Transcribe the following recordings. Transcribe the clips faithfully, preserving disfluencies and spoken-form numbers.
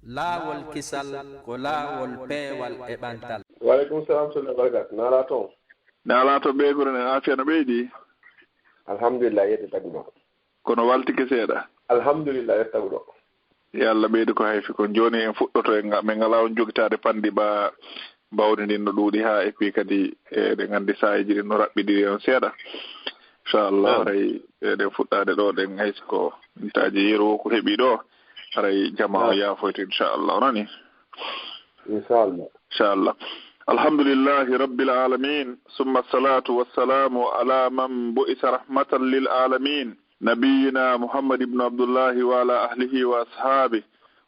Laawol kisal ko laawol peewal e ɓantal. Waleykum salam wa rahmatullahi wa barakatuh. Naalaa toon? Naalaa to ɓeygure nden, aafiya no ɓeydi? Alhamdulillah, yedde taguɗo. Kono waltike seeɗa? Alhamdulillah, yedde taguɗo. Yo Allah ɓeydu ko hayfi kon. Jooni en fuɗɗoto, en nga-, min ngalaa on jogitaade panndi ba bawdi ndin no ɗuuɗi haa, et puis kadi eɗen anndi saa'iiji ɗin no raɓɓiɗiri on seeɗa. Inchallah, haray eɗen fuɗɗaade ɗo ɗen, hay si ko mintaaji yeru o ko heɓi ɗo, haray jamaa o yaafoyto inchallah, o nani? Inchallah. Inchallah. Alhamdulillahi rabbil alamin, summa salatu wassalamu ala man bu'isa rahmatan lil alamin, nabiyina Muhammad ibn Abdullahi wa ala ahlihi wa ashabihi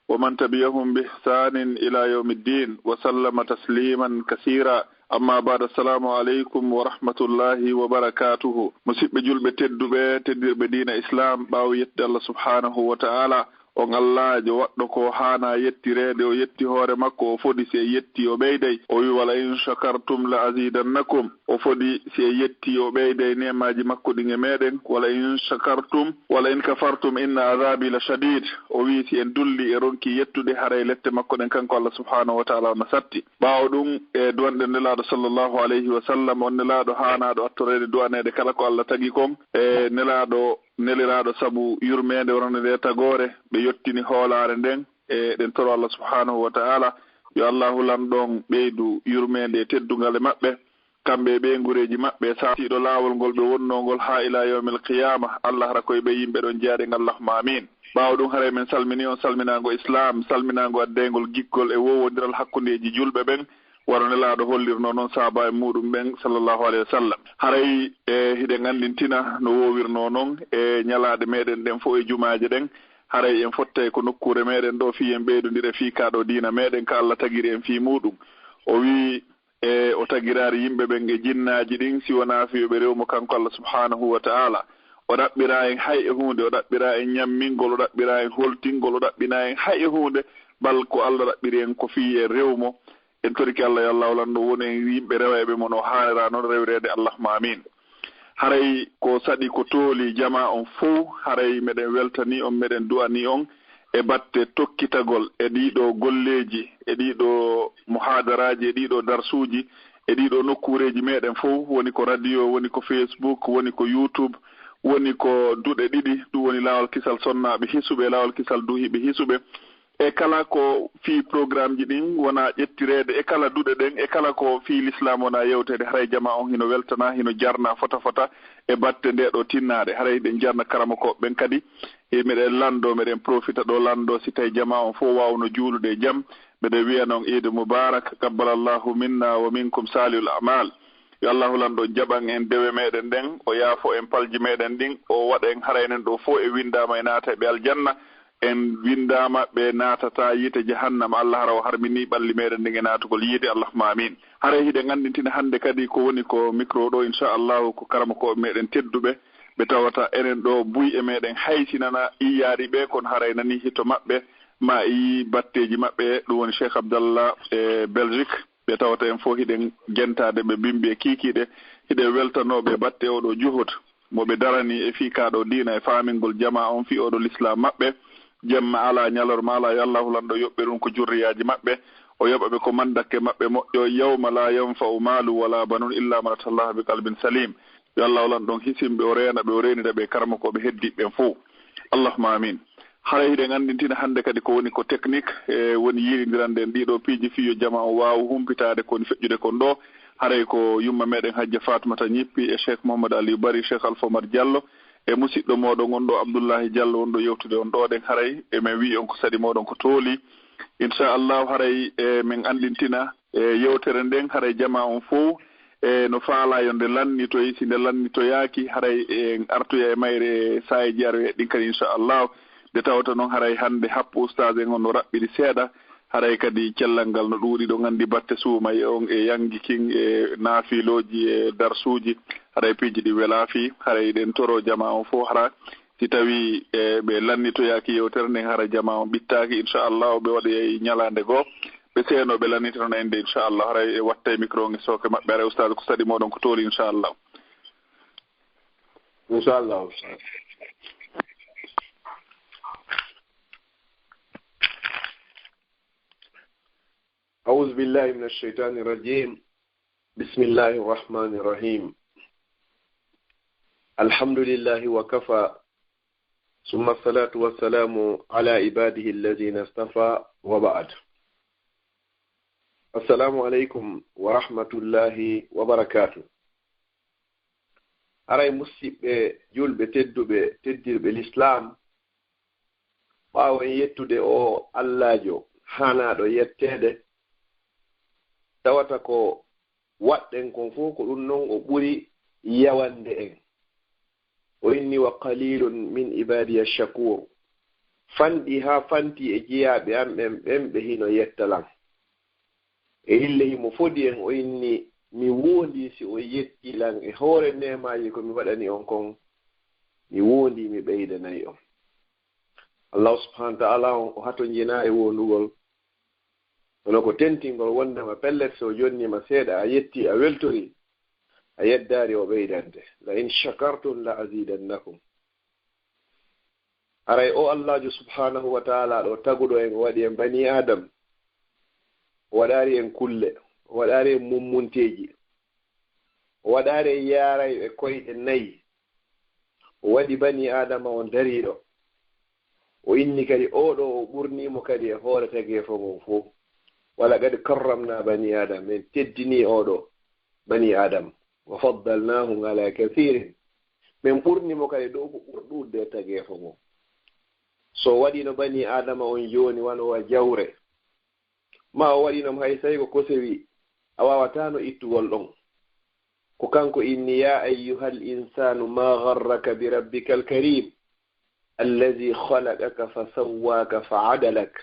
wa man tabi'ahum bi ihsanin ila yawmiddin wa sallama tasliman kasira. Amma ba'd, assalamu aleykum wa rahmatullahi wa barakatuhu. Musidɓe julɓe tedduɓe, teddirɓe diina Islam, ɓaawo yettude Allah subhanahu wa ta'ala, on Allaajo waɗɗo ko haana yettireede, o yetti hoore makko, o fodi si en yetti o ɓeyday. O wi, "Wala in shakartum la azidannakum." O fodi si en yetti o ɓeyday neemaaji makko ɗin e meɗen. "Wala in shakartum, wala in kafartum inna azabi la shadid." O wi, "Si en dulli e ronki yettude, haray lette makko ɗen kanko Allah subhanahu wa ta'ala on no satti." Ɓaawo ɗum, e duwanɗen Nelaaɗo sallallahu alayhi wa sallam, on Nelaaɗo haanaaɗo attoreede du'aneede kala ko Allah tagi kon, e Nelaaɗo neliraaɗo sabu yurmeende wonande nde tagoore, ɓe yottini hoolaare nden, e eɗen toro Allah subhanahu wa ta'ala yo Allahu Lanɗo on ɓeydu yurmeende e teddungal e maɓɓe, kamɓe e ɓeynguureeji maɓɓe, e saatiiɗo laawol ngol ɓe wonnoo ngol haa ilaa yawmil qiyaama. Allah hara ko e ɓee yimɓe ɗon jeyaaɗen, Allahumma aamiin. Ɓaawo ɗum, haray men salminii on salminaango Islaam, salminaango addeyngol giggol e woowondiral hakkundeeji julɓe ɓen, wano Nelaaɗo hollirnoo non sahaaba'en muuɗum ɓen, sallallahu alayhi wa sallam. Haray, e, hiɗen anndintina no woowirnoo non e ñalaaɗe meɗen ɗen fow e jumaaje ɗen, haray en fottay ko nokkuure meɗen ɗoo fii en ɓeydondira fii kaa ɗoo diina meɗen ka Allah tagiri en fii muuɗum. O wi'i, e o tagiraali yimɓe ɓen e jinnaaji ɗin, si wonaa fii yo ɓe rewu mo kanko Allah subhanahu wa ta'ala. O ɗaɓɓiraa en hay e huunde, o ɗaɓɓiraa en ñammingol, o ɗaɓɓiraa en holtingol, o ɗaɓɓinaa en hay e huunde, bal ko Allah ɗaɓɓiri en ko fii en rewu mo. En torike Allah yo Allahu Lanɗo wonu en yimɓe rewayɓe mo no haanira non rewireede, Allahumma aamiin. Haray ko saɗi ko tooli jamaa on fow, haray meɗen weltanii on, meɗen du'anii on e batte tokkitagol e ɗii ɗoo golleeji, e ɗii ɗoo muhaadaraaji, e ɗii ɗoo darsuuji, e ɗii ɗoo nokkuureeji meɗen fow, woni ko radio, woni ko Facebook, woni ko YouTube, woni ko duɗe ɗiɗi, ɗum woni Laawol Kisal Sonnaaɓe Hisuɓe e Laawol Kisal Duhiiɓe Hisuɓe. E kala ko fii programmeji ɗin wona ƴettireede, e kala duɗe ɗen, e kala ko fii Lislaam wona yewteede, haray jamaa on hino weltanaa, hino jarnaa fota fota e batte ndee ɗoo tinnaade. Haray hiɗen jarna karamokooɓe ɓen kadi. E meɗen lanndoo, meɗen profita ɗoo lanndoo, si tawii jamaa on fow waawno juulude e jam, meɗen wi'ana on Iid Mubaarak, taqabbalallahu minna wa minkum saalihul a'maal. Yo Allahu Lanɗo jaɓan en dewe meɗen ɗen, o yaafo en palji meɗen ɗin, o waɗa en haray enen ɗoo fow en winndaama e naatayɓe aljanna. En winndaama ɓe naatataa yiite jahannama. Allah hara o harminii ɓalli meɗen ɗin e naatugol yiite. Allahumma aamiin. Haray hiɗen anndintina hannde kadi ko woni ko micro ɗoo, inchallahu, ko karamokooɓe meɗen tedduɓe ɓe tawata enen ɗoo buy e meɗen hay si nana iyaari ɓe, kono haray nanii hito maɓɓe, maa iyii batteeji maɓɓe, ɗum woni Cheikh Abdallah e Belgique. Ɓe tawata en fow hiɗen jentaade ɓe bimbi e kiikiiɗe, hiɗen weltanoo ɓe batte oo ɗoo juhud mo ɓe daranii e fii kaa ɗoo diina e faamingol jamaa on fii oo ɗoo Lislaam maɓɓe. Jemma alaa, ñalorma alaa, yo Allahu Lanɗo yoɓɓirin ko jurriyaaji maɓɓe, o yoɓa ɓe ko manndakke maɓɓe moƴƴo, yawma laa yanfa'u maalun wa laa banuuna illaa man ataa Allaha bi qalbin saliim. Yo Allahu Lanɗo on hisin ɓe, o reena ɓe, o reenira ɓe e karamokooɓe heddiiɓe ɓen fow. Allahumma aamiin. Haray hiɗen anndintina hannde kadi ko woni ko technique, e woni yiilindirande en ɗii ɗoo piiji fii yo jamaa on waawu humpitaade ko woni feƴƴude kon ɗoo. Haray ko yumma meɗen Hajja Faatumata Ñippi e Cheikh Mouhamadou Aliou Bari, Cheikh Alpha Oumar Diallo, e musiɗɗo mooɗon on ɗoo Abdoullahi Diallo wonɗo yewtude on ɗoo ɗen. Haray e men wi'i on ko saɗi mooɗon ko tooli. Inchallahu, haray e men anndintina e yewtere nden, haray jamaa on fow e no faalaa yo nde lannitoy. Si nde lannitoyaaki, haray en artoya e mayre e saa'iiji aroyɗi ɗin kadi, inchallahu. Nde tawata non haray hannde happu ustaas en on no raɓɓiɗi seeɗa, haray kadi cellal ngal no ɗuuɗi, ɗon anndi batte suumaye on e yanngi kin e naafilooji e darsuuji, haray piiji ɗin welaa fii. Haray eɗen toroo jamaa on fow hara si tawii e ɓe lannitoyaaki yewtere nden, hara jamaa on ɓittaaki, inchallahu, ɓe waɗoyay ñalaande goo, ɓe seenoo, ɓe lannita non ende, inchallah. Haray e wattay micro on e sooke maɓɓe, haray ustaas ko saɗi mooɗon ko tooli, inchallah. Inchallah. أعوذ بالله من الشيطان الرجيم. بسم الله الرحمن الرحيم. الحمد لله وكفى. ثم الصلاة والسلام على عباده الذين اصطفى وبعد. السلام عليكم ورحمة الله وبركاته. Haray musiɓɓe julɓe tedduɓe, teddirɓe Lislaam, ɓaawo en yettude o Allaajo haanaaɗo yetteede, tawata ko waɗɗen kon fof ko ɗum non o ɓuri yawande en. O inni: "Wa qalilun min ibadiya shakur." Fanɗi haa fanti e jiyaaɓe am ɓen, ɓen ɓe hino yetta lan. E ille himo fodi en, o inni: "Mi woondii si o yetti lan e hoore neemaaji ko mi waɗani on kon, mi woondii mi ɓeydanay on." Allahu subhanahu wa ta'ala on o hatonjinaa e woondugol, kono ko tentingol wondema pellet so o jonniima seeɗa a yetti, a weltori, a yeddaari o ɓeydante. "La in shakartum la azidannakum." Haray o Allaajo subhanahu wa ta'ala ɗo taguɗo en, o waɗi en bani Adam, o waɗaari en kulle, o waɗaari en mummunteeji, o waɗaari en yaarayɓe koyɗe nayi, o waɗi bani Adama on dariiɗo. O inni kadi oo ɗo o ɓurnii mo kadi e hoore tageefo ngon fof. "Wa laqad karramna bani Adam." Men teddinii oo ɗo bani Adam. "Wa faddalnahum ala kathirin." Men ɓurni mo kadi dow ko ɓuri ɗuuɗude e tageefo ngon. So o waɗiino bani Adama on jooni wano wa jawre, ma o waɗiino mo hay so tawi ko kosewi, a waawataano ittugol ɗon. Ko kanko inni: "Ya ayyuhal insanu ma gharraka bi rabbikal karim, allazi khalaqaka fa sawwaka fa adalak,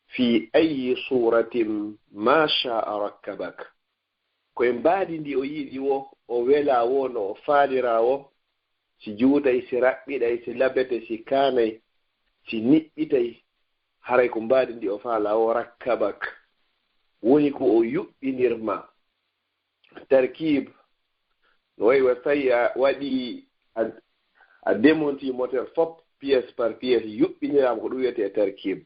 fi ayyi suratin ma sha'a rakkabak." Ko e mbaadi ndi o yiɗi wo, o welaa wo, no o faaliraa wo, si juutay, si raɓɓiɗay, si labete, si kaanay, si niɓɓitay, haray ko mbaadi ndi o faalaa wo, rakkabak. Woni ko o yuɓɓinir ma. Tarkib, no wayi wa tawi a waɗi a, a démonti moteur fop, pièce par pièce, yuɓɓiniraama, ko ɗum wiyetee tarkib.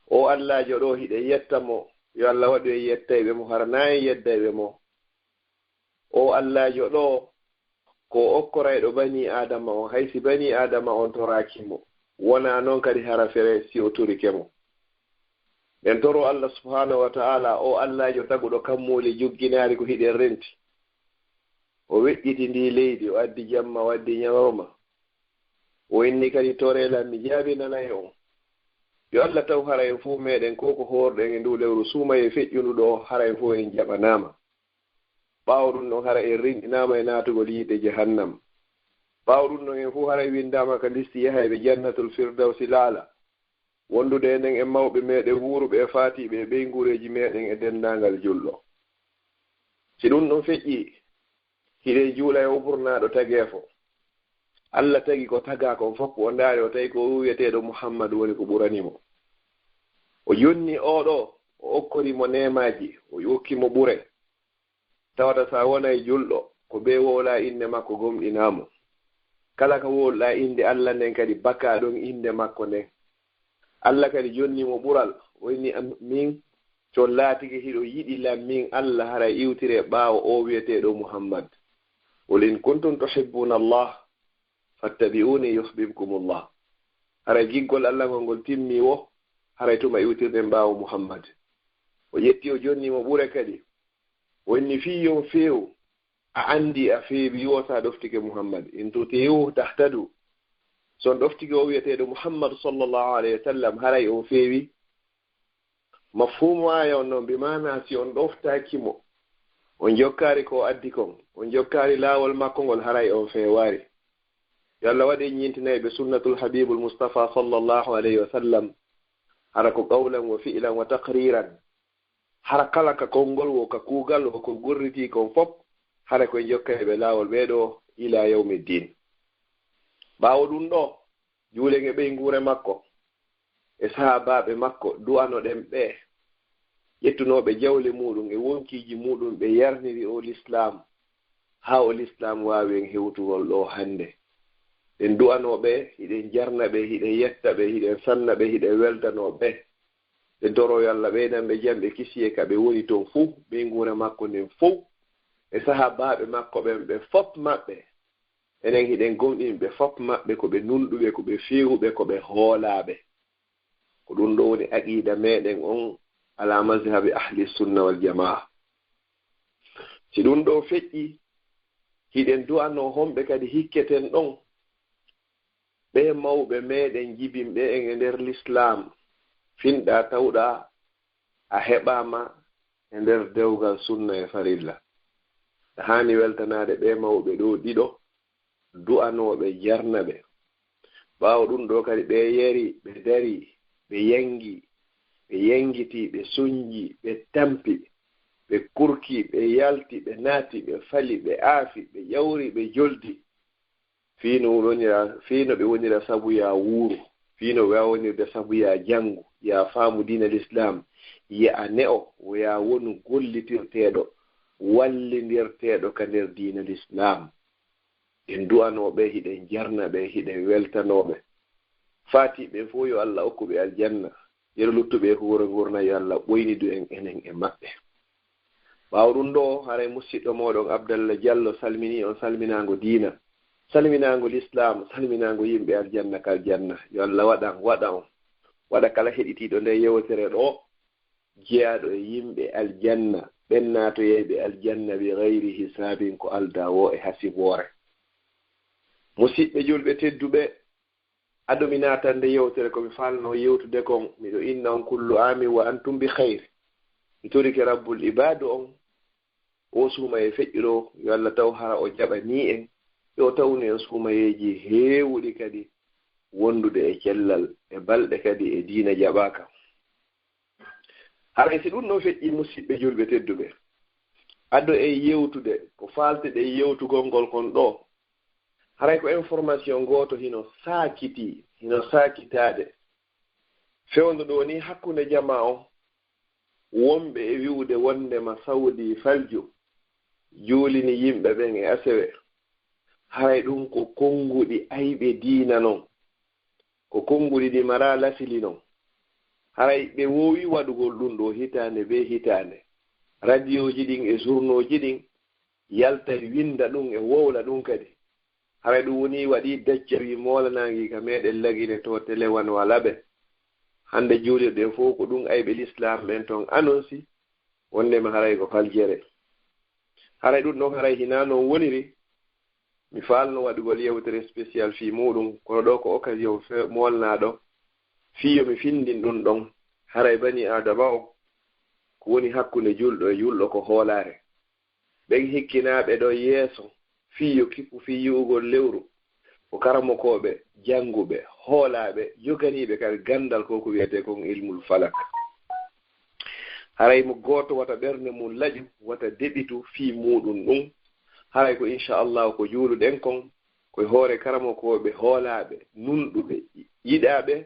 O Allaajo ɗo, hiɗen yetta mo, yo Allah waɗu en yettayɓe mo, hara na en yeddayɓe mo. O Allaajo ɗo, ko okkorayɗo bani Aadama on, hay si bani Aadama on toraaki mo, wonaa noon kadi hara fere si o torike mo. Ɗen toro Allah subhaanahu wa ta'ala, o Allaajo taguɗo kammuuli jugginaari ko hiɗen renti. O weƴƴiti ndi leydi, o addi jamma, o addi ñalawma. O inni kadi, "Toree lan, mi jaabinanay on." Yo Allah taw hara en fof meɗen ko ko hoorɗen e ndu lewru suumayee feƴƴundu ɗo, hara en fof en jaɓanaama. Ɓaawo ɗum ɗon, hara en rinɗinaama e naatugol yiite jahannam. Ɓaawo ɗum ɗon, en fof hara en winndaama ka listi yahayɓe Jannatul Firdawsi laala, wondude enen e mawɓe meɗen wuuruɓe e faatiiɓe e ɓeynguureeji meɗen e denndaangal julɗo. Si ɗum ɗon feƴƴi, hiɗen juula e o ɓurnaaɗo tageefo. Allah tagi ko tagaa kon fof, o ndaari, o tawi ko o wiyeteeɗo Muhammadu woni ko ɓurani mo. O jonni oo ɗo, o okkori mo neemaaji, o okki mo ɓure. Tawata so a wonay julɗo, ko bee wowlaa innde makko gomɗinaa mo. Kala ka wowluɗaa innde Allah nden kadi, bakaa ɗon innde makko nden. Allah kadi jonni mo ɓural, o inni, "Am-, min, so laatike hiɗo yiɗi lan min Allah, haray iwtire ɓaawo oo wiyeteeɗo Muhammad." "Qul in kuntum tuhibbuna Allah, fattabi'uni yuhbibkumullah." Haray giggol Allah ngol, ngol timmi wo, haray tuma iwtirɗen ɓaawo Muhammad. O ƴetti, o jonni mo ɓure kadi. O inni, "Fii yo on feew, a anndi a feewi wo so a ɗoftike Muhammad. In tuti'uhu tahtadu." So on ɗoftike o wiyeteeɗo Muhammad sallallahu alayhi wa sallam, haray on feewi. Mafhuumu aaya on non, bi maana si on ɗoftaaki mo, on jokkaari ko o addi kon, on jokkaari laawol makko ngol, haray on feewaari. Yo Allah waɗ en ñintinayɓe sunnatul Habibul Mustafa sallallahu alayhi wa sallam, hara ko qawlan wa fi'lan wa taqriran. Hara kala ka konngol wo, ka kuugal wo, ko gurritii kon fof, hara ko en jokkayɓe laawol ɓee ɗo ila yawmi ddin. Ɓaawo ɗum ɗo, juulen e ɓeynguure makko, e sahaabaaɓe makko, du'anoɗen ɓe, ƴettunooɓe jawle muuɗum e wonkiiji muuɗum, ɓe yarniri o Lislaam, haa o Lislaam waawi en hewtugol ɗo hannde. Ɗen du'anoo ɓe, hiɗen jarna ɓe, hiɗen yetta ɓe, hiɗen sanna ɓe, hiɗen weltanoo ɓe. Ɓe doro yo Allah ɓeydan ɓe jam, ɓe kisiye ka ɓe woni toon fuu, ɓeynguure makko nden fuu, e sahaabaaɓe makko ɓen, ɓe fop maɓɓe. Enen hiɗen gomɗini ɓe fop maɓɓe ko ɓe nunɗuɓe, ko ɓe feewuɓe, ko ɓe hoolaaɓe. Ko ɗum ɗo woni aqiida meɗen on ala mazhabi ahli sunna wal jamaa. Si ɗum ɗo feƴƴi, hiɗen du'anoo homɓe kadi hikketen ɗon? Ɓee mawɓe meɗen jibinɓe en e nder lislaam, finɗaa tawɗaa a heɓaama e nder dewgal sunna e farilla. A haani weltanaade ɓee mawɓe ɗo ɗiɗo, du'anoo ɓe, jarna ɓe. Ɓaawo ɗum ɗo kadi ɓe yari, ɓe dari, ɓe yangi, ɓe yangiti, ɓe sunji, ɓe tampi, ɓe kurki, ɓe yalti, ɓe naati, ɓe fali, ɓe aafi, ɓe ƴawri, ɓe joldi. Fii no wonira, fii no ɓe wonira sabu yaa wuuru, fii no ɓe wonirde sabu yaa janngu, yaa faamu diina lislaam, yaa ne'o, yaa wonu gollitirteeɗo, wallindirteeɗo ka nder diina lislaam. En du'anoo ɓe, hiɗen jarna ɓe, hiɗen weltanoo ɓe. Faatiiɓe fof yo Allah okku ɓe aljanna. Yeru luttuɓe e huuro ngurna yo Allah ɓoynidu en enen e maɓɓe. Ɓaawo ɗum ɗo, haray musiɗɗo mooɗon Abdallah Diallo salminii on salminaango diina, salminaango lislaam, salminaango yimɓe aljanna ka aljanna. Yo Allah waɗan, waɗa on, waɗa kala heɗitiiɗo nde yewtere ɗo, jeyaaɗo e yimɓe aljanna, ɓen naatoyayɓe aljanna bi gayri hisaabin, ko aldaa woo e hasiboore. Musiɗɓe julɓe tedduɓe, ado mi naatande yewtere ko mi faalnoo yewtude kon, miɗo inna on kullu aamin wa antum bi khayr. Mi torike Rabbul Ibaadu on, o suumayee feƴƴuɗo, yo Allah taw hara o jaɓanii en, yo o tawnu en suumayeeji heewuɗi kadi wondude e cellal, e balɗe kadi e diina jaɓaaka. Haray si ɗum ɗon feƴƴi, musiɓɓe julɓe tedduɓe, ado e yewtude ko faalteɗen yewtugol ngol kon ɗo, haray ko information gooto hino saakiti, hino saakitaade. Fewndo ɗo ni hakkunde jamaa on, wonɓe e wi'ude wondema Saudi falju juulini yimɓe ɓen e asewe. Haray ɗum ko konnguɗi ayɓe diina non. Ko konnguɗi ɗi maraa lasili non. Haray ɓe woowi waɗugol ɗum ɗo hitaande bee hitaande. Radiyooji ɗin e surnooji ɗin yaltay winnda ɗum e wowla ɗum kadi. Haray ɗum woni waɗi dacca wi moolanaangi ka meɗen lagine to tele wano alaɓe. Hannde juulirɗe fof ko ɗum ayɓe lislaam ɓen ton anonsi, wondema haray ko faljere. Haray ɗum ɗon haray hinaa non woniri. Mi faalno waɗugol yewtere spécial fii muuɗum, kono ɗo ko occasion fe-, moolnaaɗo fii yo mi findin ɗum ɗon. Haray bani Aadama o, ko woni hakkunde julɗo e julɗo ko hoolaare. Ɓen hikkinaaɓe ɗo yeeso fii yo kippu fii yi'ugol lewru, ko karamokooɓe, jannguɓe, hoolaaɓe, joganiiɓe kadi ganndal ko ko wi'etee kon ilmul falak. Haray mo gooto wata ɓernde mum laƴu, wata deɓitu fii muuɗum ɗum. Haray ko inchallahu ko juuluɗen kon, ko e hoore karamokooɓe, hoolaaɓe, nunɗuɓe, yiɗaaɓe,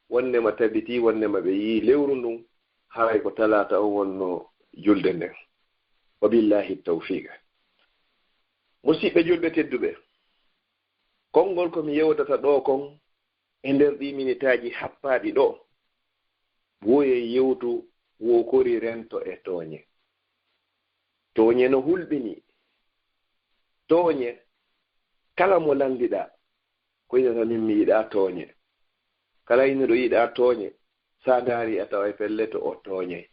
wonnema tabitii, wonnema ɓe yi'i lewru ndun, haray ko talaata on wonno julde nden. Wa billahi tawfiqa. Musiɓɓe julɓe tedduɓe, konngol ko mi yewtata ɗo kon e nder ɗi minitaaji happaaɗi ɗo, wo e yewtu wo kori rento e tooñe. Tooñe no hulɓini. Tooñe, kala mo lanndiɗaa, ko inata min mi yiɗaa tooñe. Kala innuɗo yiɗaa tooñe, sa ndaari a taway pellet o tooñay.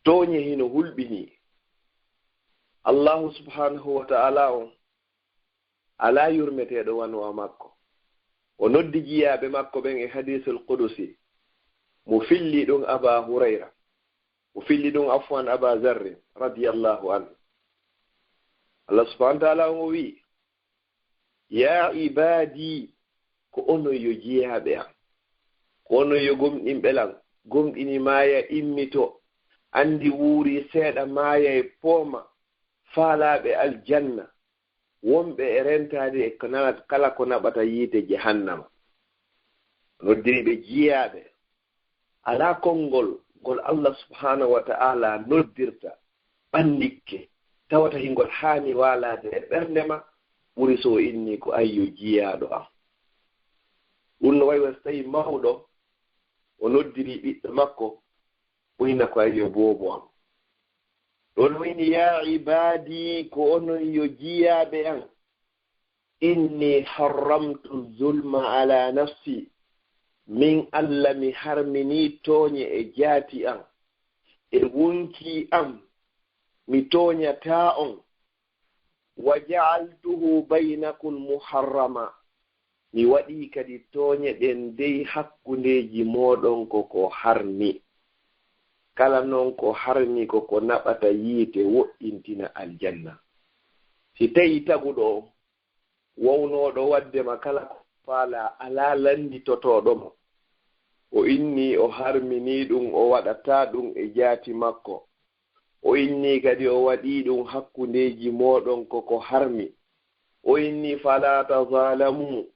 Tooñe hino hulɓini. Allahu subhanahu wa ta'ala on alaa yurmeteeɗo wano a makko. O noddi jiyaaɓe makko ɓen e hadiisul qudusi. Mo filli ɗum Aba Hurayra. Mo filli ɗum afwan Aba Zarrin radiyallahu anhu. Allah subhanahu wa ta'ala on o wi'i, "Ya ibaadi, ko onon yo jiyaaɓe am. Ko onon yo gomɗinɓe lan. Gomɗini maaya immito. Anndi wuuri seeɗa maaya e pooma. Faalaaɓe aljanna. Wonɓe e rentaade e ko nana-, kala ko naɓata yiite jahannama." Noddiri ɓe jiyaaɓe. Alaa konngol ngol Allah subhanahu wa ta'ala noddirta ɓandikke, tawata hingol haani waalaade e ɓernde ma, ɓuri so o inni ko ayyo jiyaaɗo am. Ɗum no wayi wa so tawi mawɗo o noddiri ɓiɗɗo makko, o inna ko ayyo boobo am. Ɗon o inni, "Yaa ibaadi, ko onon yo jiyaaɓe am. Inni harramtu zulma ala nafsi. Min Allah mi harmini tooñe e jaati am, e wonki am. Mi tooñataa on. Wa ja'altuhu baynakum muharrama. Mi waɗii kadi tooñe ɗen dey hakkundeeji mooɗon ko ko harmi. Kala non ko harmi ko ko naɓata yiite woɗɗintina aljanna." Si tawi taguɗo on wawnooɗo waɗde ma kala ko faalaa, alaa lannditotooɗo mo. O inni o harminii ɗum, o waɗataa ɗum e jaati makko. O inni kadi o waɗii ɗum hakkundeeji mooɗon ko ko harmi. O inni, "Falaa tazaalamu."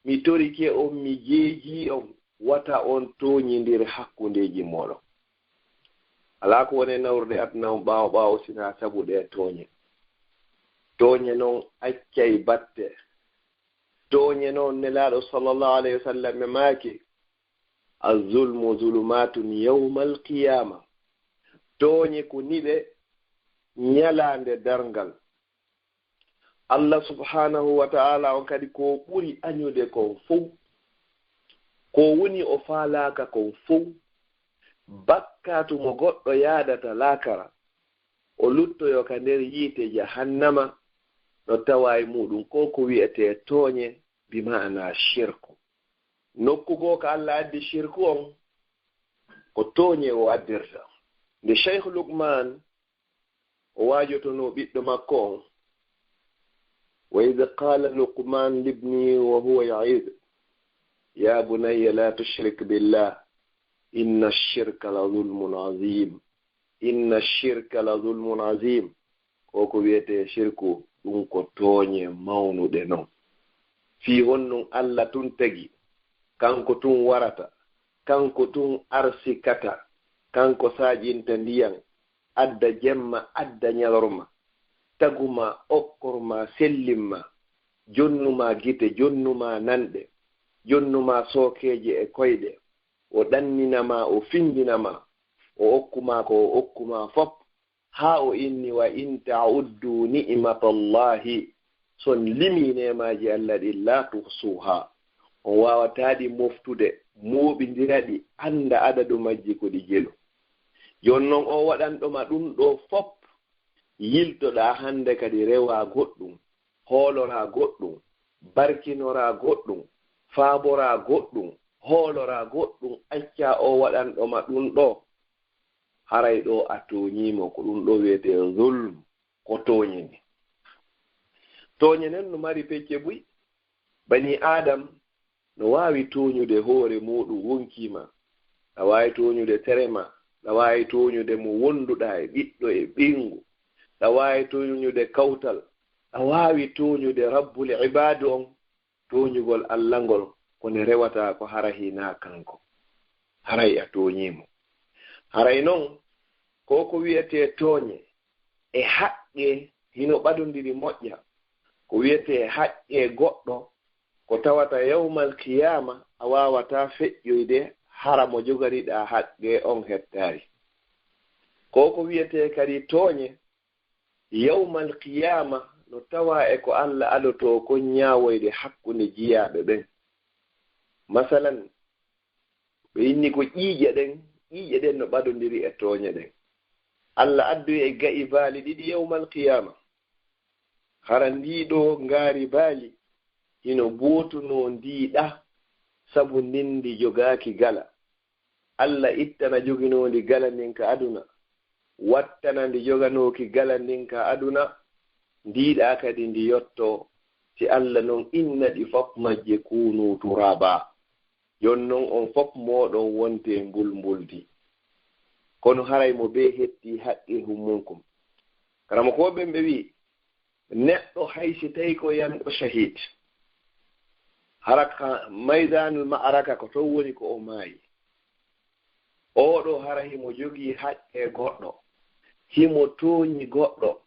Mi torike on, mi jeejii on, wata on tooñindir hakkundeeji mooɗon. Alaa ko woni nawrude aduna on ɓaawo ɓaawo sinaa sabu ɗee tooñe. Tooñe non accay batte. Tooñe non Nelaaɗo sallallahu alayhi wa sallam e maaki, "Azulmu zulumaatun yawmal qiyaama." Tooñe ko niɓe ñalaande darngal. Allah subhanahu wa ta'ala on kadi ko ɓuri añude kon fow. Ko woni o faalaaka kon fow. Bakkaatu mo goɗɗo yaadata laakara, o luttoyo ka nder yiite jahannama, no tawa e muɗum ko ko wi'etee tooñe, bi ma'ana shirku. Nokku goo ko Allah addi shirku on, ko tooñe o addirta. Nde Cheikh Luqman o waajotonoo ɓiɗɗo makko on, "Wa idh qala Luqman libni wa huwa ya'idh, ya bunayya la tushrik billah, inna shirka la zulmun azim. Inna shirka la zulmun azim." Ko ko wiyetee shirku, ɗum ko tooñe mawnuɗe non. Fii honɗum Allah tun tagi, kanko tun warata, kanko tun arsikata, kanko saaƴinta ndiyan, adda jemma, adda ñalorma, taguma, okkorma, sellimma, jonnuma gite, jonnuma nanɗe, jonnuma sookeeje e koyɗe, o ɗanninama, o findinama, o okkuma ko o okkuma fop, haa o inni, "Wa in ta'uddu ni'matallahi," so on limii neemaaji Allah ɗin, "la tuhsuha," on waawataa ɗi moftude, mooɓindira ɗi, annda adadu majji ko ɗi jelu. Jooni non o waɗanɗo ma ɗum ɗoo fop, yiltoɗaa hannde kadi rewaa goɗɗum, hooloraa goɗɗum, barkinoraa goɗɗum, faaboraa goɗɗum, hooloraa goɗɗum, accaa o waɗanɗo ma ɗum ɗoo. Haray ɗoo a tooñii mo, ko ɗum ɗoo wiyetee zulm, ko tooñe ni. Tooñe nen no mari pecce buy. Bani Aadam no waawi tooñude hoore muuɗum wonkii ma, na waawi tooñude tere ma, na waawi tooñude mo wonduɗaa e ɓiɗɗo e ɓiyngu, na waawi tooñude kawtal, na waawi tooñude Rabbul Ibaadu on. Tooñugol Allah ngol ko nde rewata ko hara hinaa kanko. Haray a tooñii mo. Haray non, ko ko wiyetee tooñe e haqqe hino ɓadondiri moƴƴa. Ko wiyetee haqqe goɗɗo, ko tawata yawmal qiyaama a waawataa feƴƴoyde hara mo joganiɗaa haqqe on hettaali. Ko ko wiyetee kadi tooñe, yawmal qiyaama no tawa e ko Allah adotoo kon ñaawoyde hakkunde jiyaaɓe ɓen. Masalan, ɓe inni ko ƴiiƴe ɗen, ƴiiƴe ɗen no ɓadondiri e tooñe ɗen. Allah addoyi e ga'i baali ɗiɗi yawmal qiyaama. Hara ndii ɗoo ngaari baali hino bootunoo ndii ɗaa, sabu ndin ndi jogaaki gala. Allah ittana joginoondi gala ndin ka aduna, wattana ndi joganooki gala ndin ka aduna, ndii ɗaa kadi ndi yotto, si Allah non inna ɗi fop majje kuunu turaba. Jon non on fop mooɗon wonte mbulmbuldi. Kono haray mo bee hetti haqqe hummunkum. Karamokooɓe ɓen ɓe wi'i, neɗɗo hay si tawi ko yanɗo shahid, hara ka maydanul ma'araka ko ton woni ko o maayi. Oɗo hara himo jogii haqqe goɗɗo, himo tooñi goɗɗo,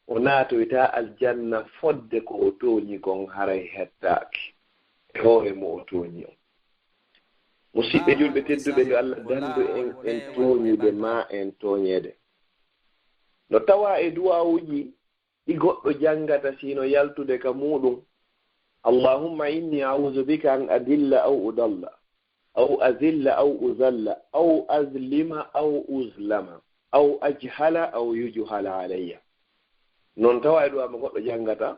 o naatoyta aljanna fodde ko o tooñi kon haray hettaaki e hoore mo o tooñi on. Musidɓe julɓe tedduɓe, yo Allah dandu en en tooñude ma en tooñeede. No tawa e du'aawuji ɗi goɗɗo janngata si no yaltude ka muuɗum: Allahumma inni a'udhu bika an adilla aw udalla, aw azilla aw uzalla, aw azlima aw uzlama, aw ajhala aw yujhala alayya. Non tawa e du'aa mo goɗɗo janngata,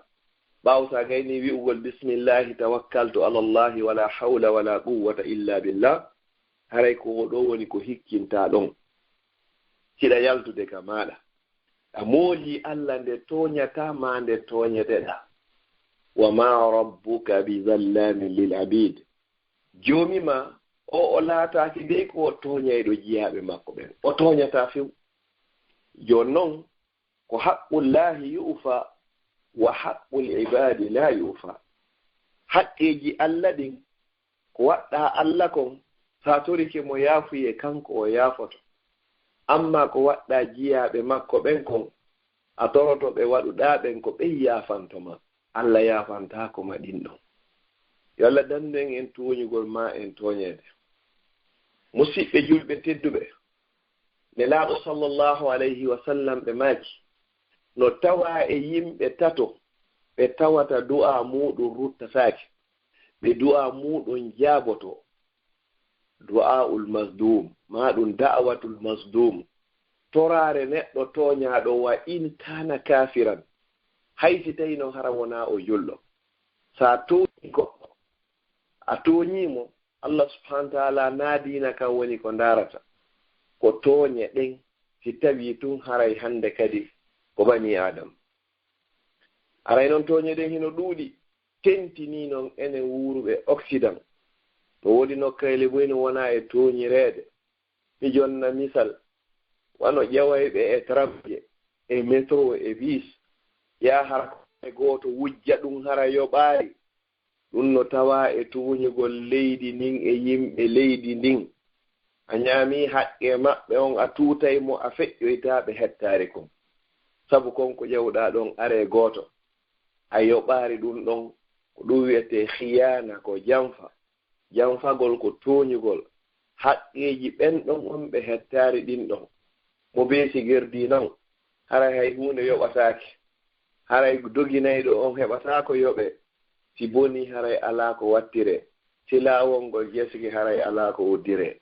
ɓaawo sa gayni wi'ugol: "Bismillahi tawakkaltu ala Allahi wala hawla wala quwwata illa billah." Haray ko ɗo woni ko hikkinta ɗon. Siɗa yaltude ka maaɗa, a mooli Allah nde tooñata ma nde tooñeteɗa. "Wa ma rabbuka bi zallamin lil abid." Joomi ma o, o laataaki dey ko o tooñayɗo jiyaaɓe makko ɓen. O tooñata few. Jooni non, ko haqqullahi yu'fa, wa haqqul ibadi la yu'fa. Haqqeeji Allah ɗin, ko waɗɗa Allah kon, sa torike mo yaafuye, kanko o yaafoto. Amma ko waɗɗa jiyaaɓe makko ɓen kon, a toroto ɓe waɗuɗa ɓen ko ɓen yaafanto ma. Allah yaafantaako ma ɗin ɗon. Yo Allah dandu en en tooñugol ma en tooñeede. Musidɓe julɓe tedduɓe, Nelaaɗo sallallahu alayhi wa sallam ɓe maaki, no tawa e yimɓe tato ɓe tawata du'aa muuɗum ruttataake, ɓe du'aa muuɗum jaaboto. Du'aa'ul mazlum, ma ɗum da'watul mazlum, toraare neɗɗo tooñaaɗo, wa in kaana kaafiran, hay si tawi non hara wonaa o julɗo. Sa tooñi goɗɗo, a tooñii mo, Allah subhanahu wa ta'ala naadiina kan woni ko ndaarata. Ko tooñe ɗen, si tawii tun haray hannde kadi ko bani Adam. Aray non tooñe ɗen hino ɗuuɗi, tentinii non enen wuuruɓe Occident. No woodi nokkeele buy no wonaa e tooñireede. Mi jonna misal, wano ƴawayɓe e tramje, e métro, e bus, yaa hara ko e gooto wujja ɗum hara yoɓaali. Ɗum no tawaa e tooñugol leydi ndin e yimɓe leydi ndin. A ñaamii haqqee maɓɓe on, a tuutay mo, a feƴƴoytaa ɓe hettaari kon. Sabu kon ko ƴawɗaa ɗon aree gooto, a yoɓaari ɗum ɗon, ko ɗum wi'etee khiyaana, ko janfa. Janfagol ko tooñugol haqqeeji ɓen ɗon on ɓe hettaari ɗin ɗon. Mo beesi gerdii non, haray hay huunde yoɓataake. Haray doginayɗo on heɓataa ko yoɓee. Si bonii, haray alaa ko wattiree. Si laawol ngol jesike, haray alaa ko uddiree.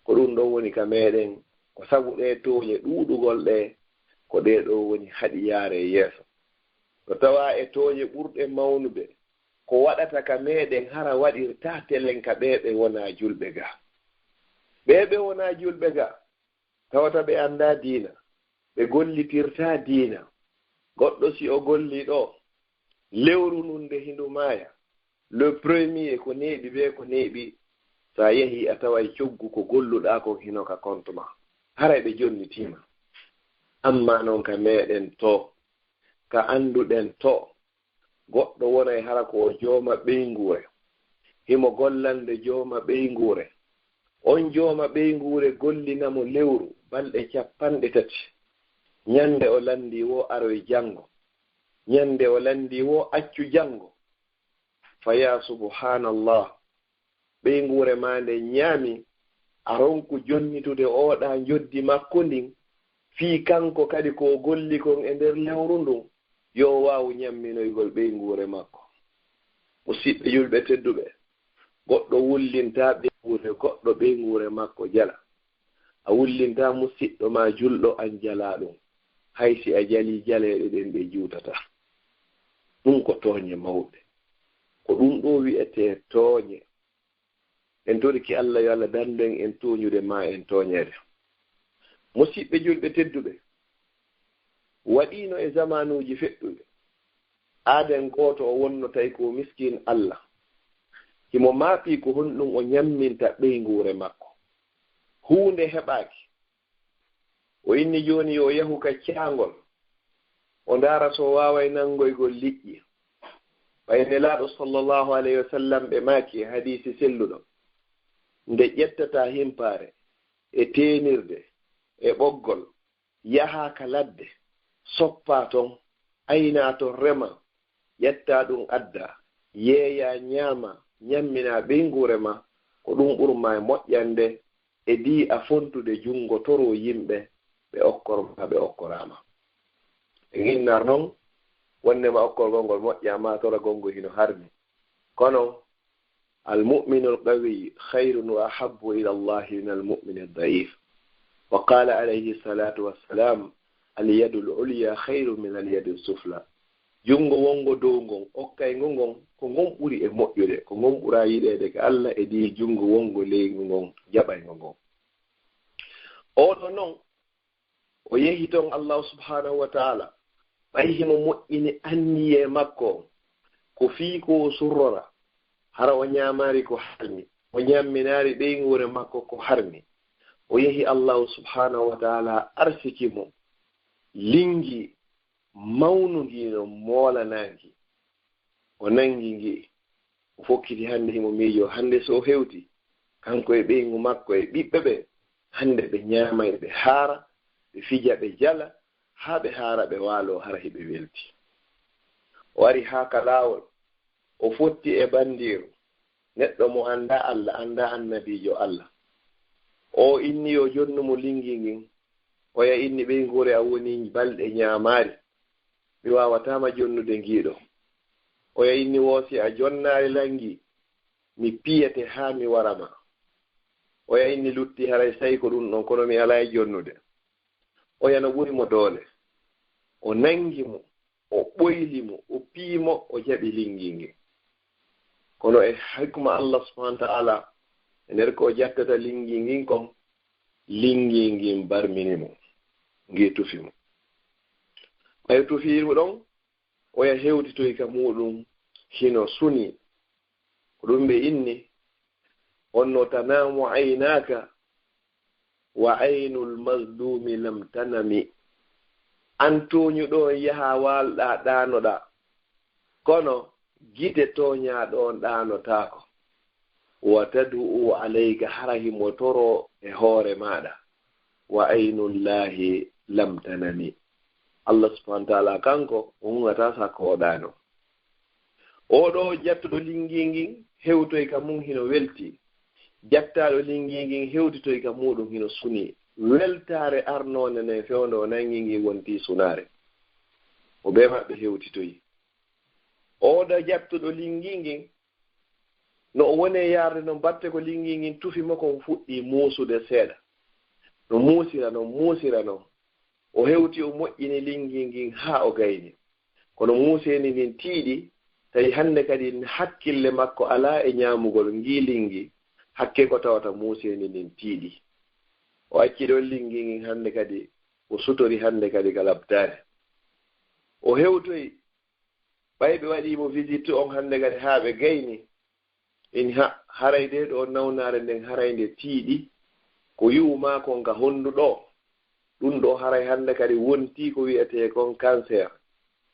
Ko ɗum ɗon woni ka meɗen, ko sabu ɗee tooñe ɗuuɗugol ɗee, ko ɗee ɗoo woni haɗi yaaree yeeso. No tawaa e tooñe ɓurɗe mawnude, ko waɗata ka meɗen hara waɗirtaa telen ka ɓee ɓe wonaa julɓe gaa. Ɓee ɓe wonaa julɓe gaa, tawata ɓe anndaa diina, ɓe gollitirtaa diina. Goɗɗo si o gollii ɗoo, lewru ndun nde hindu maaya, le premier ko neeɓi bee ko neeɓi, sa yehii a taway coggu ko golluɗaa kon hino ka compte maa. Haray ɓe jonnitiima. Amma non ka meɗen too, ka annduɗen too, goɗɗo wonay hara ko o jooma ɓeynguure. Himo gollande jooma ɓeynguure. On jooma ɓeynguure gollina mo lewru, balɗe cappanɗe tati. Ñande o lanndii woo aroy janngo. Ñande o lanndii woo accu janngo. Fa yaa subhaanallah. Ɓeynguure maa nden ñaami, a ronku jonnitude ooɗaa njoddi makko ndin, fii kanko kadi ko o golli kon e nder lewru ndun, yo o waawu ñamminoygol ɓeynguure makko. Musidɓe julɓe tedduɓe, goɗɗo wullintaa ɓeynguure goɗɗo, ɓeynguure makko jala. A wullintaa musiɗɗo maa julɗo, an jalaa ɗum. Hay si a jalii, jaleeɗe ɗen ɗe juutataa. Ɗum ko tooñe mawɗe. Ko ɗum ɗoo wi'etee tooñe. En torike Allah, yo Allah dandu en en tooñude maa en tooñeede. Musiɓɓe julɓe tedduɓe, waɗiino e zamaanuuji feƴƴuɓe, aaden gooto o wonno tawi ko miskin Allah. Himo maapii ko honɗum o ñamminta ɓeynguure makko. Huunde heɓaaki. O inni jooni yo o yahu ka caangol, o ndaara so o waaway nanngoygol liƴƴi. Ɓay Nelaaɗo sallallahu alayhi wa sallam ɓe maaki e hadiisi selluɗo, nde ƴettataa himpaare e teenirde e ɓoggol, yahaa ka ladde, soppaa ton, aynaa ton, remaa, ƴettaa ɗum addaa, yeeyaa, ñaamaa, ñamminaa ɓeynguure maa, ko ɗum ɓurma e moƴƴande e di a fontude junngo toro yimɓe ɓe okkor ma ɓe okkoraama. E ginnar noon, wonnde ma okkorgol ngol moƴƴa ma toragol ngol hino harmi. Kono, المؤمن القوي خير وأحب إلى الله من المؤمن الضعيف. وقال عليه الصلاة والسلام: اليد العليا خير من اليد السفلى. Junngo wonngo dow ngon, okkayngo ngon, ko ngon ɓuri e moƴƴude, ko ngon ɓura yiɗeede ka Allah e di junngo wonngo ley ngon, jaɓayngo ngon. Oɗo noon, o yehi toon Allahu subhanahu wa ta'ala, ɓay himo moƴƴini anniyee makko, ko fii ko o surrora, hara o ñaamaari ko harmi, o ñamminaari ɓeynguure makko ko harmi. O yehi Allahu subhanahu wa ta'ala arsiki mo, linngi mawnungi no moolanaangi. O nanngi ngi, o fokkiti hannde himo miijoo, hannde so o hewti, kanko e ɓeyngu makko e ɓiɓɓe ɓe, hannde ɓe ñaamay, ɓe haara, ɓe fija, ɓe jala, haa ɓe haara, ɓe waaloo, hara hiɓe welti. O ari haa ka laawol, o fotti e banndiiru, neɗɗo mo anndaa Allah, anndaa annabiijo Allah. O inni yo jonnu mo linngi ngin, oya inni ɓeynguure a woni balɗe ñaamaari, mi waawataa ma jonnude ngiiɗo. Oya inni woo si a jonnaali lan ngi, mi piyete haa mi wara ma. Oya inni lutti haray say ko ɗum ɗon, kono mi alaa e jonnude. Oya no ɓuri mo doole. O nanngi mo, o ɓoyli mo, o piyi mo, o jaɓi linngi ngin. Kono e hikma Allah subhanahu wa ta'ala, e nder ko o jattata linngi ngin kon, linngi ngin barmini mo, ngi tufi mo. Ɓay tufi mo ɗon, oya hewtitoy ka muuɗum hino suni. Ko ɗum ɓe inni, on no tanamu aynaka wa aynul mazlumi lam tanami. An tooñuɗo on yaha waalɗa ɗaanoɗa, kono gite tooñaaɗo on ɗaanotaako. Wa tad'u alayka, hara himo toro e hoore maaɗa. Wa aynullahi lam tanami. Allah subhanahu wa ta'ala kanko, o huŋataa sakko o ɗaano. Oɗo jattuɗo linngi ngin hewtoy ka mum hino welti. Jattaaɗo linngi ngin hewtitoy ka muuɗum hino suni. Weltaare arnoonde nden fewndo o nanngi ngin wonti sunaare. O bee maɓɓe hewtitoyi. Oɗo jattuɗo linngi ngin, no o woni e yaarde non, batte ko linngi ngin tufi mo kon fuɗɗi muusude seeɗa. No muusira non, muusira non. O hewti, o moƴƴini linngi ngin haa o gayni. Kono muuseendi ndin tiiɗi, tawi hannde kadi hakkille makko alaa e ñaamugol ngii linngi, hakke ko tawata muuseendi ndin tiiɗi. O acci ɗon linngi ngin hannde kadi, o sutori hannde kadi ka labtaare. O hewtoyi, ɓay ɓe waɗii mo visite on hannde kadi haa ɓe gayni, in ha, haray de ɗo nawnaare nden haray nde tiiɗi, ko yi'u maa kon ka honndu ɗo, ɗum ɗo haray hannde kadi wontii ko wi'etee kon cancer.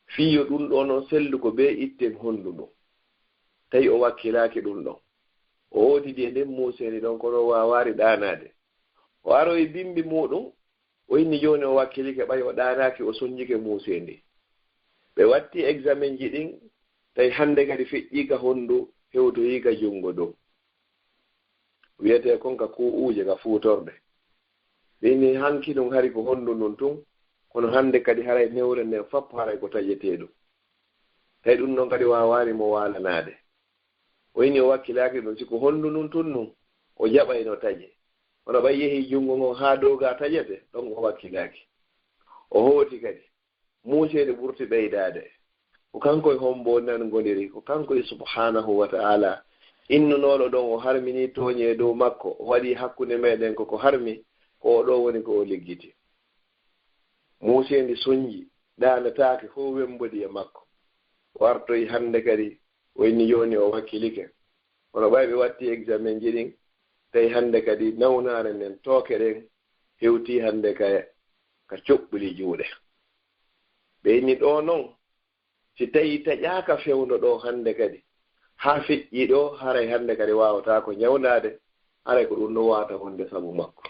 Fii yo ɗum ɗo non sellu ko bee itten honndu ndun. Tawi o wakkilaaki ɗum ɗon. O hootidi e nden muuseendi ɗon, kono o waawaari ɗaanaade. O aroyi bimbi muuɗum, o inni jooni o wakkilike, ɓay o ɗaanaaki, o sonjike muuseendi. Ɓe watti examenji ɗin, tawi hannde kadi feƴƴii ka honndu, hewtoyii ka junngo dow. Wiyetee kon ka kuu'uje, ka fuutorde. Ɓe inni hanki ɗum hari ko honndu ndun tun, kono hannde kadi haray newre nden fap haray ko taƴeteeɗum. Tawi ɗum ɗon kadi waawaali mo waalanaade. O inni o wakkilaaki ɗum, si ko honndu ndun tun nun, o jaɓay no taƴe. Kono ɓay yehi junngo ngon haa dow ga taƴete, ɗon o wakkilaaki. O hooti kadi. Muuseendi ɓurti ɓeydaade. Ko kanko e hombo nangondiri, ko kanko e subhanahu wa ta'ala. Innunooɗo ɗon o harmini tooñe dow makko, o waɗi hakkunde meɗen ko ko harmi, ko o ɗo woni ko o liggiti. Muuseendi sonji, ɗaanataake fof wembodi e makko. O artoyi hannde kadi, o inni jooni o wakkilike. Kono ɓay ɓe watti examenji ɗin, tawi hannde kadi nawnaare nden, tooke ɗen hewti hannde ka, ka coɓɓuli juuɗe. Ɓe inni ɗo non, si tawi taƴaaka fewndo ɗo hannde kadi, haa feƴƴi ɗo, haray hannde kadi waawataa ko ñawndaade, haray ko ɗum ɗo waata wonde sabu makko.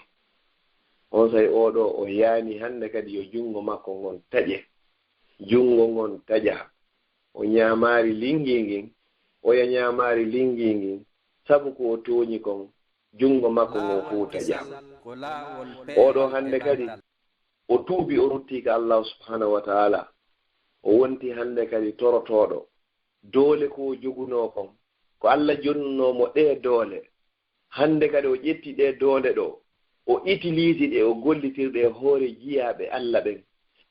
On say oo ɗo o yaani hannde kadi yo junngo makko ngon taƴe, junngo ngon taƴa. O ñaamaari linngi ngin, oya ñaamaari linngi ngin, sabu ko o tooñi kon, junngo makko ngon fow taƴaama. Oo ɗoo hannde kadi, o tuubi, o ruttii ka Allaahu subhaanahu wa ta'aalaa, o wonti hannde kadi torotooɗo. Doole ko o jogunoo kon, ko Alla jonnunoo mo ɗee doole. Hannde kadi o ƴetti ɗee doole ɗoo, o itilisi ɗe, o gollitir ɗe e hoore jiyaaɓe Alla ɓen,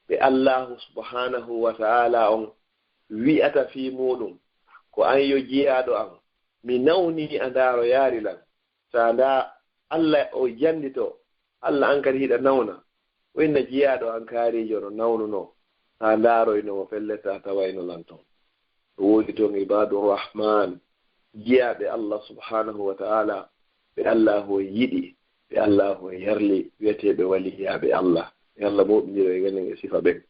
ɓe Allaahu subhaanahu wa ta'aalaa on wi'ata fii muuɗum, ko an yo jiyaaɗo an, mi nawnii a ndaaroyaari lan. Sa ndaa Alla o janndito, Alla an kadi hiɗa nawna. O inna jiyaaɗo an kaariijo no nawnunoo, sa ndaaroyno mo pellet a tawayno lan ton. No woodi ton ibaadu rahmaan, jiyaaɓe Alla subhaanahu wa ta'aalaa, ɓe Allaahu on yiɗi, ɓe Allaahu on yarli, wi'eteeɓe waliyaaɓe Alla. Yo Alla moƴƴinir en e sifa ɓen.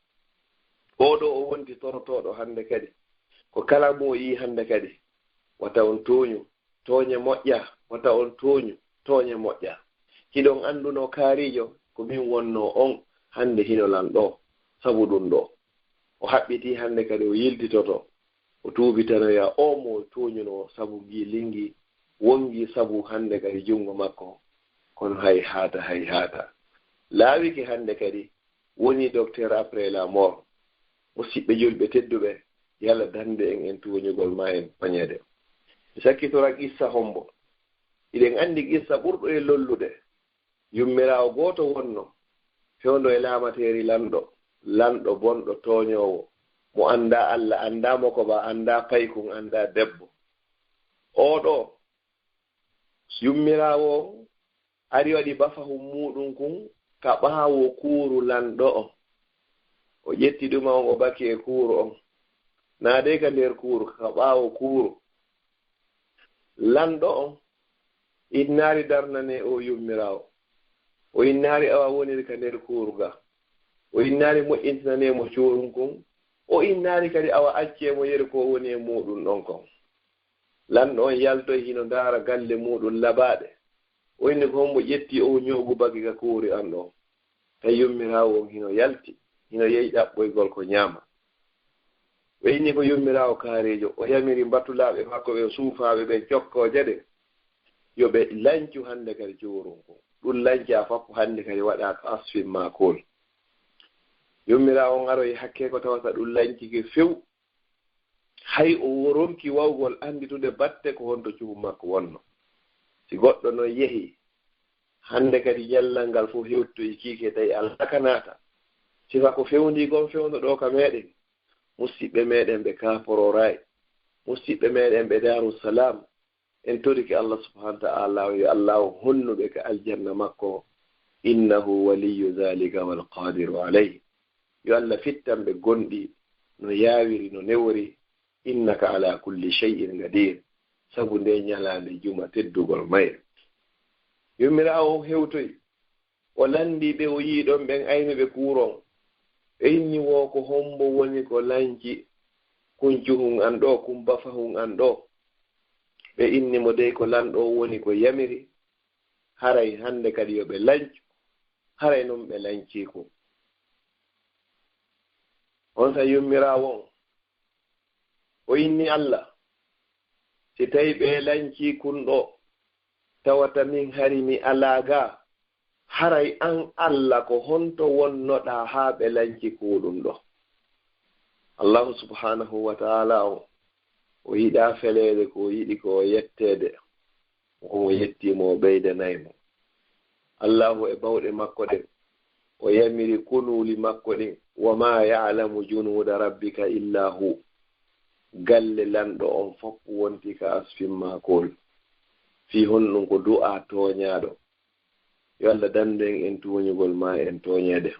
Oo ɗoo o wonti torotooɗo hannde kadi. Ko kala mo o yi'i hannde kadi, wata on tooñu, tooñe moƴƴa, wata on tooñu, tooñe moƴƴa. Hiɗon anndunoo kaariijo, ko min wonnoo on, hannde hino lan ɗoo, sabu ɗum ɗoo. O haɓɓitii hannde kadi o yiltitoto, o tuubitanoya oo mo o tooñunoo sabu ngii linngii, wonngii sabu hannde kadi junngo makko. Kono hay haata, hay haata. Laawike hannde kadi woni docteur après la mort. Musiɓɓe julɓe tedduɓe, yo Alla dandu en e tooñugol maa e tooñeede. Mi sakkitora qissa hombo. Hiɗen anndi qissa ɓurɗo e lollude. Yummiraawo gooto wonno, fewndo e laamateeri lanɗo, lanɗo bonɗo tooñoowo, mo anndaa Alla, anndaa mokoba, anndaa paykun, anndaa debbo. Oo ɗoo, yummiraawo on ari waɗi bafahun muuɗum kun ka ɓaawo kuuru lanɗo on. O ƴetti ɗuma on, o baki e kuuru on. Naadey ka nder kuuru, ka ɓaawo kuuru. Lanɗo on innaali darnanee oo yummiraawo. O innaali awa woniri ka nder kuuru ga. O innaali moƴƴintinanee mo cuurum kun. O innaali kadi awa accee mo yeru ko woni e muuɗum ɗon kon. Lanɗo on yaltoyi hino ndaara galle muuɗum labaaɗe. O inni, ko hombo ƴetti oo ñoogu baki ka kuuri an ɗoo? Tawi yummiraawo on hino yalti, hino yehi ɗaɓɓoygol ko ñaama. O inni ko yummiraawo kaariijo, o yamiri mbatulaaɓe makko ɓen, suufaaɓe ɓen, cokkooje ɗen, yo ɓe lancu hannde kadi cuurum kun. Ɗum lancaa fappu hannde kadi waɗaa ka asfin maakol. Yummiraawo on aroyi hakkee ko tawata ɗum lancike few. Hay o ronki wawgol annditude batte ko honto cuhu makko wonno. Si goɗɗo non yehi, hannde kadi ñallal ngal fof hewtoyi kiike tawi alaa ka naata. Sifa ko fewndii kon fewndo ɗoo ka meɗen. Musiɓɓe meɗen ɓe Kaapororaay, musiɓɓe meɗen ɓe Daaru Salaam, en torike Allah subhanahu wa ta'ala on, yo Allah o honnu ɓe ka aljanna makko, innahu waliyyu dhalika wal qadiru alayh. Yo Allah fittan ɓe gonɗi no yaawiri, no newori, innaka ala kulli shay'in qadir, sabu nde ñalaande juma teddugol mayre. Yummiraawo on hewtoyi, o lanndii ɓe, o yi'i ɗon ɓen aynuɓe kuuron. Ɓe inni wo ko hombo woni ko lanci kun cuhun an ɗoo, kun bafahun an ɗoo? Ɓe inni mo dey ko lanɗo on woni ko yamiri, haray hannde kadi yo ɓe lancu, haray non ɓe lancii kun. On sa yummiraawo on, o inni Allah, si tawi ɓe lancii kun ɗoo, tawata min hari mi alaa ga, haray an Allah ko honto wonnoɗaa haa ɓe lanci kuuɗum ɗoo? Allahu subhanahu wa ta'ala on, o yiɗaa feleede ko o yiɗi ko o yetteede, ko mo yettii mo o ɓeydanay mo. Allahu e bawɗe makko ɗen, o yamiri kunuuli makko ɗin, wa ma ya'lamu junuda rabbika illa hu. Galle lanɗo on fof wonti ka asfin maakol. Fii honɗum? Ko du'a tooñaaɗo. Yo Allah dandu en en tooñugol maa en tooñeede.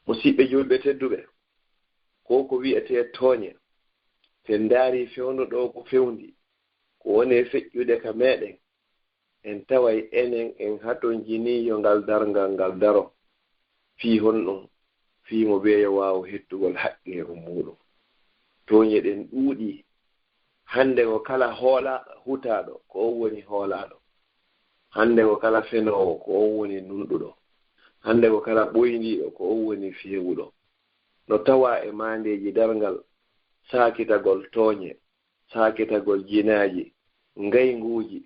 Musiɓɓe julɓe tedduɓe, ko ko wi'etee tooñe, si en ndaari fewndo ɗoo ko fewndi, ko woni e feƴƴude ka meɗen, en taway enen en hatonjinii yo ngal darngal ngal daro. Fii honɗum? Fii mo weeyo waawo hettugol haqqeeru muuɗum. Tooñe ɗen ɗuuɗii. Hannde ko kala hoola-, hutaaɗo, ko on woni hoolaaɗo. Hannde ko kala fenoowo, ko on woni nunɗuɗo. Hannde ko kala ɓoyndiiɗo, ko on woni feewuɗo. No tawaa e maandeeji darngal, saakitagol tooñe, saakitagol jinaaji, ngaynguuji,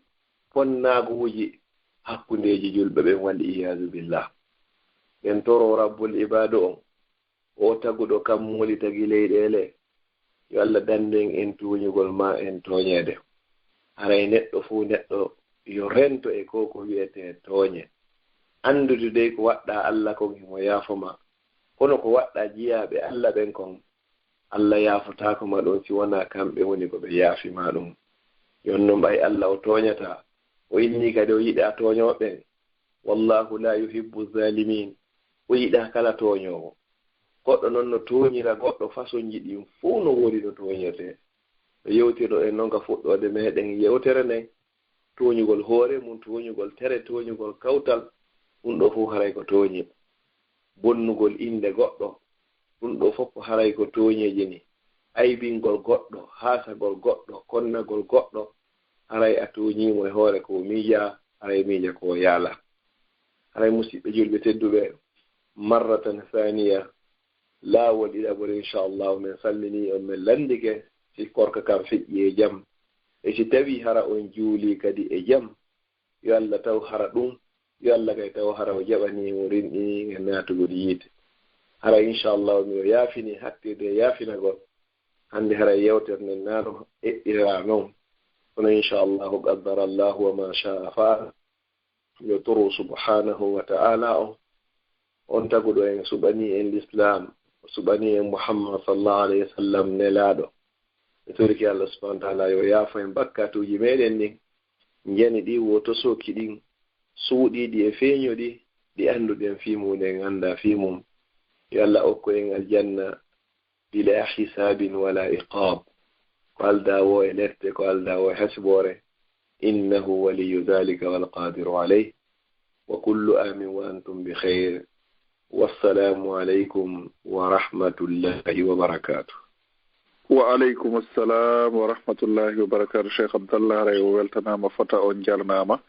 ponnaaguuji hakkundeeji julɓe ɓen, wal iyaazu billah. Ɓen toro Rabbul Ibaadu on, o taguɗo kammuuli tagi leyɗeele, yo Allah danden en tooñugol maa en tooñeede. Haray neɗɗo fuu neɗɗo yo rento e ko ko wi'etee tooñe. Anndude dey ko waɗɗaa Allah kon himo yaafo ma, kono ko waɗɗaa jiyaaɓe Allah ɓen kon, Allah yaafotaako ma ɗum si wonaa kamɓe woni ko ɓe yaafi ma ɗum. Yon non ɓay Allah o tooñataa, o innii kadi o yiɗaa tooñooɓe ɓen. Wallahu la yuhibbu zalimin. O yiɗaa kala tooñoowo. Goɗɗo non no tooñira goɗɗo, fasonji ɗin fow no woodi no tooñirtee. No yewtirno ɗen non ka fuɗɗoode meɗen yewtere nden, tooñugol hoore mum, tooñugol tere, tooñugol kawtal, ɗum ɗo fow haray ko tooñe. Bonnugol innde goɗɗo, ɗum ɗo fow haray ko tooñeeji ni. Aybingol goɗɗo, haasagol goɗɗo, konnagol goɗɗo, haray a tooñii mo e hoore ko o miija, haray miija ko o yaala. Haray musiɓɓe julɓe tedduɓe, marratan thaniya, laawol ɗiɗaɓol, inchallahu, men salminii on, men lanndike si korka kan feƴƴi e jam. E si tawii hara on juulii kadi e jam, yo Allah taw hara ɗum, yo Allah kay taw hara o jaɓanii mo rinɗini e naatugol yiite. Hara inchallahu miɗo yaafini hattirde e yaafinagol. Hannde hara yewtere nden naano eɗɗiraa non. Kono inchallahu qaddara Allahu wa ma sha'a fa'al. Yo toro subhanahu wa ta'ala on, on taguɗo en, suɓanii en l'islam, suɓanii en Muhammad sallallahu alayhi wa sallam nelaaɗo. Mi torike Allah subhanahu wa ta'ala yo yaafo en bakkatuuji meɗen ɗin, njani ɗi wo tosooki ɗin, suuɗiiɗi e feeñuɗi, ɗi annduɗen fii mum, ɗen anndaa fii mum. Yo Allah okku en aljanna bila hisabin wala iqab. Ko aldaa wo e lette, ko aldaa wo e hasiboore. Innahu waliyu dhalika wal qadiru alayh. Wa kullu amin wa antum bi khayr. Wassalamu alaykum wa rahmatullahi wa barakatuh. Wa alaykum assalam wa rahmatullahi wa barakatuh. Cheikh Abdallah, haray o weltanaama fota, on jarnaama.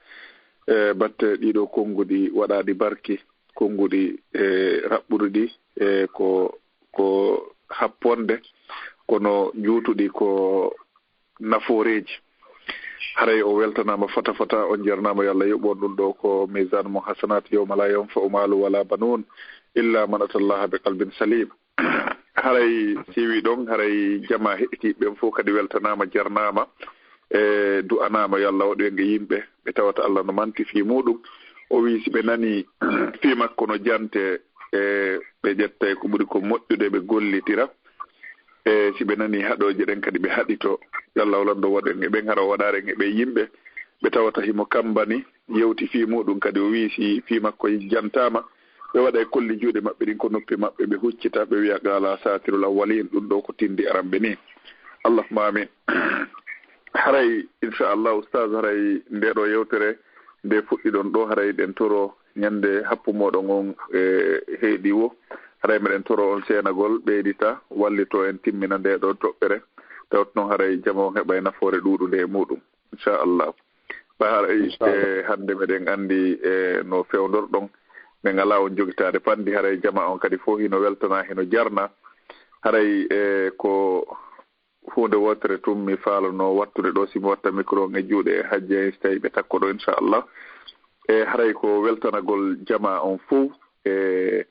E batte ɗiɗo konnguɗi waɗaaɗi barki, konnguɗi, e, raɓɓuɗi ɗi, e, ko, ko happonde, kono juutuɗi ko nafooreeji. Haray o weltanaama fota fota, on jarnaama, yo Allah yoɓu on ɗum ɗo ko mizan mo hasanat, yawma la yanfa'u malu wala banun illa man atallaha bi qalbin salim. Haray siwi ɗon, haray jama heɗitiiɓe ɓen fof kadi weltanaama, jarnaama, e du'anaama, yo Allah waɗu en e yimɓe ɓe tawata Allah no manti fii muɗum. O wii si ɓe nani fii makko no jante, e ɓe ƴetta e ko ɓuri ko moƴƴude, ɓe gollitira. E si ɓe nani haɗooje ɗen kadi ɓe haɗito. Yo Allah o lanndo waɗu en e ɓen, hara o waɗaare en e ɓe yimɓe ɓe tawata himo kambani, yewti fii muɗum kadi, o wii si fii makko jantaama, ɓe waɗa e kolli juuɗe maɓɓe ɗin ko noppi maɓɓe, ɓe huccita, ɓe wi'a, "Qaala asaatirul awwaliin, ɗum ɗo ko tindi aranɓe ni." Allahumma amin. Haray, inchallah, Oustaz, haray nde ɗo yewtere nde fuɗɗiɗon ɗo, haray ɗen toro ñande happu moɗon on e heedi wo. Haray meɗen toro on seenagol, ɓeydita, wallito en timmina nde ɗo toɓɓere. Tawat noon haray jama on heɓa e nafoore ɗuuɗunde e muɗum, inchallah. Ba haray, inchallah, e hannde meɗen anndi, e no fewndorɗon, men alaa on jogitaade panndi, haray jama on kadi fof hino weltana, hino jarna. Haray, e ko huunde wootere tun mi faalano wattude ɗo, si mi watta micro on e juuɗe Hajji, e si tawi ɓe takko ɗo, inchallah. E haray ko weltanagol jama on fof, e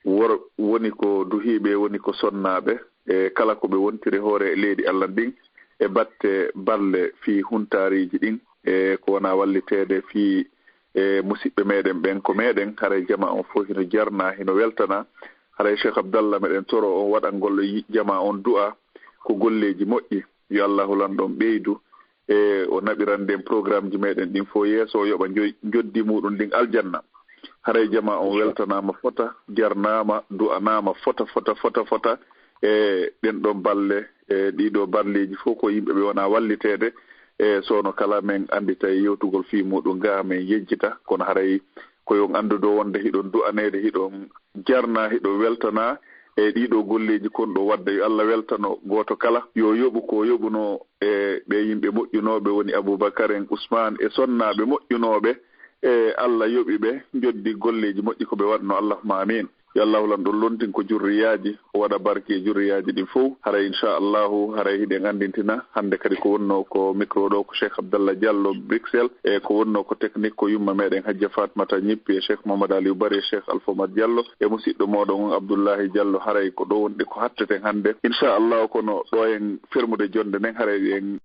wor-, woni ko duhiiɓe, woni ko sonnaaɓe, e kala ko ɓe wontiri hoore e leydi Allah ndin, e batte balle fii huntaariiji ɗin, e ko wona walliteede fii, e musiɓɓe meɗen ɓen, ko meɗen, haray jama on fof hino jarna, hino weltana. Haray Cheikh Abdallah, meɗen toro on waɗangol yi-, jama on du'a, ko golleeji moƴƴi, yo Allahu lanɗo on ɓeydu, e o naɓirande en programmeji meɗen ɗin fof yeeso, o yoɓa njoy-, njoddi muɗum ndin aljanna. Haray jama on weltanaama fota, jarnaama, du'anaama fota, fota, fota, fota. E ɗen ɗon balle, e ɗiɗo balleeji fof ko yimɓe ɓe wona walliteede. E soono kala men anndita e yewtugol fii muɗum ga men yejjita, kono haray ko yo on anndu ɗo wonde hiɗon du'aneede, hiɗon jarna, hiɗon weltana e ɗiɗo golleeji kon ɗo wadde. Yo Allah weltano gooto kala, yo yoɓu ko yoɓuno e ɓe yimɓe moƴƴunooɓe woni Abubakar en, Usmaan e sonnaaɓe moƴƴunooɓe. E Allah yoɓi ɓe, njoddi golleeji moƴƴi ko ɓe waɗno. Allahumma amin. Yo Allahu lanɗo lontin ko jurriyaaji, o waɗa barki e jurriyaaji ɗin fow. Haray, inchallahu, haray hiɗen anndintina hannde kadi ko wonnoo ko micro ɗo ko Cheikh Abdallah Diallo Bruxelles, e ko wonnoo ko technique ko yumma meɗen Hajja Fatmata Ñippi e Cheikh Mamadou Aliou Bari e Cheikh Alpha Omar Diallo e musiɗɗo moɗon on Abdoullahi Diallo. Haray ko ɗo wonɗi ko hatteten hannde, inchallahu, kono ɗo en fermude jonnde nden, haray en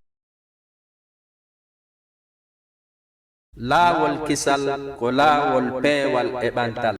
Laawol kisal ko laawol peewal e ɓantal.